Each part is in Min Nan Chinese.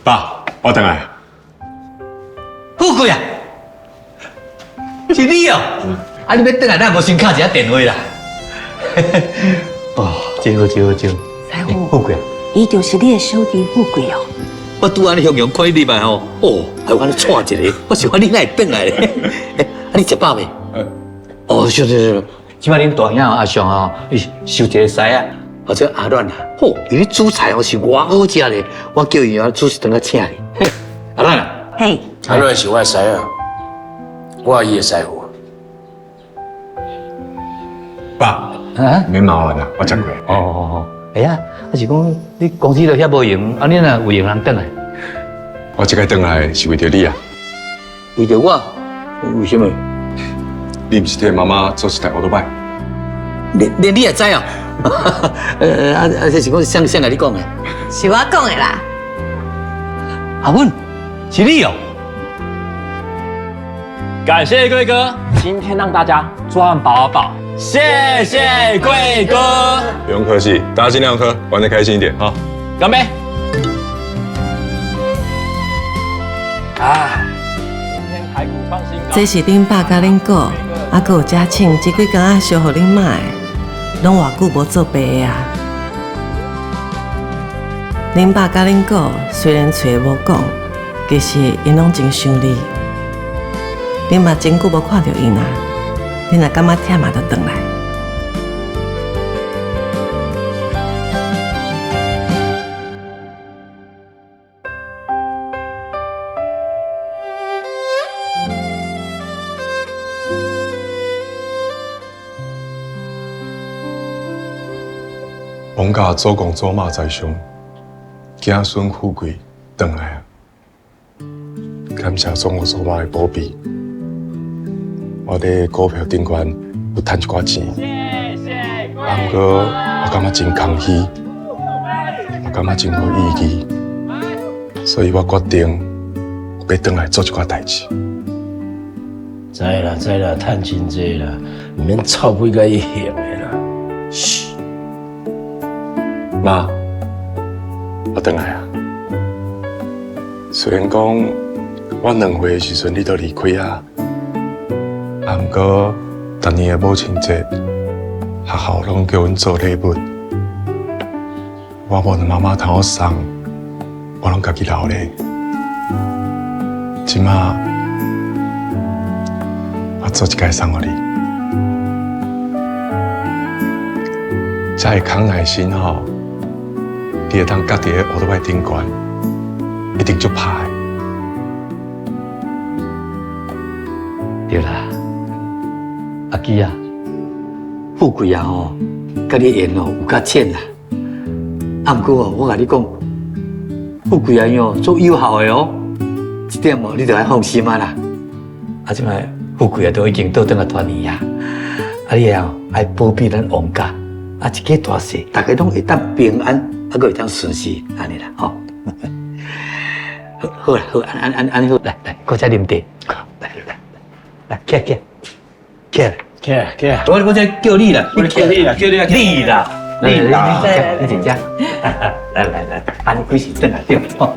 爸，我轉來。富貴啊，是你哦！啊，你欲轉來，咱無先敲一下電話啦。哦，真好，真好，真好。師傅，富貴啊，伊就是你的小弟富貴哦。我拄按呢雄雄看你入來吼，哦，還有按呢喘一个，我想講你哪會轉來咧？欸，啊，你食飽未？哦，是是是，這擺恁大兄阿尚哦，伊收一個師仔，號做阿亂啊。吼，伊咧煮菜哦是偌好食咧，我叫伊啊煮一頓仔請你。阿亂啊，嘿，阿亂是我的師仔，我是伊的師傅。爸，啊，免麻煩啦，我食過。哦哦哦，哎呀，啊是講你公司都遐無閒，啊你若有閒通轉來？我這擺轉來是為著你啊。為著我？為什麼？你毋是替媽媽做一台歐多拜？連你也知哦？啊啊，這是講誰誰共你講的？是我講的啦。阿文，是你哦。感謝貴哥，今天讓大家賺飽飽，謝謝貴哥。不用客氣，大家盡量喝，玩得開心一點哈。乾杯！啊，今天台股創新高。這是恁爸佮恁姑，啊，閣有嘉慶這幾工仔燒予恁媽的，攏偌久無做白的啊。恁爸佮恁姑雖然喙無講，其實𪜶攏真想你。恁嘛真久無看著𪜶啊，你若感覺忝嘛，就轉來。王家祖公祖媽在上，子孫富貴轉來啊！感謝祖公祖媽的保庇，我佇股票頂懸有趁一寡錢。啊，毋過我感覺真空虛，我感覺真無意義，所以我決定欲轉來做一寡代誌。知啦知啦，趁真濟啦，毋免臭屁共伊嫌的啦。噓，媽，我轉來啊！雖然講我2歲的時陣你都離開啊，啊，毋過逐年的母親節，學校攏叫阮做禮物，我無論媽媽通好送，我攏家己留咧。這馬我做一擺送予你，這个康乃馨吼，你會當莢佇咧烏托邦頂懸，一定足拍的。對啦，阿基啊，富貴啊吼，佮你緣哦有較淺啦。啊，毋過哦，我共你講，富貴啊伊哦足友好的哦，這點哦你著愛放心啊啦。啊，這擺富貴啊都已經倒轉來團圓啊，啊你啊愛保庇咱王家，啊一家大細，大家攏會當平安，啊閣會當順遂，按呢啦吼。好，好啦，好，按按按按呢好，來來，閣再啉茶，來來來，起來起來起來起來起來，我這叫你啦，我叫你啦，叫你啦，你啦，你啦，你坐遮，來來來，按呢幾時轉來對吼。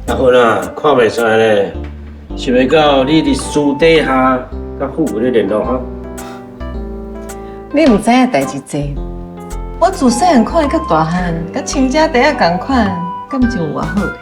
阿芬啊，看袂出來咧，想袂到你佇私底下佮富貴咧聯絡哈。你毋知影代誌濟，我自細漢看伊到大漢，佮穿遮袋仔仝款，感情有偌好咧。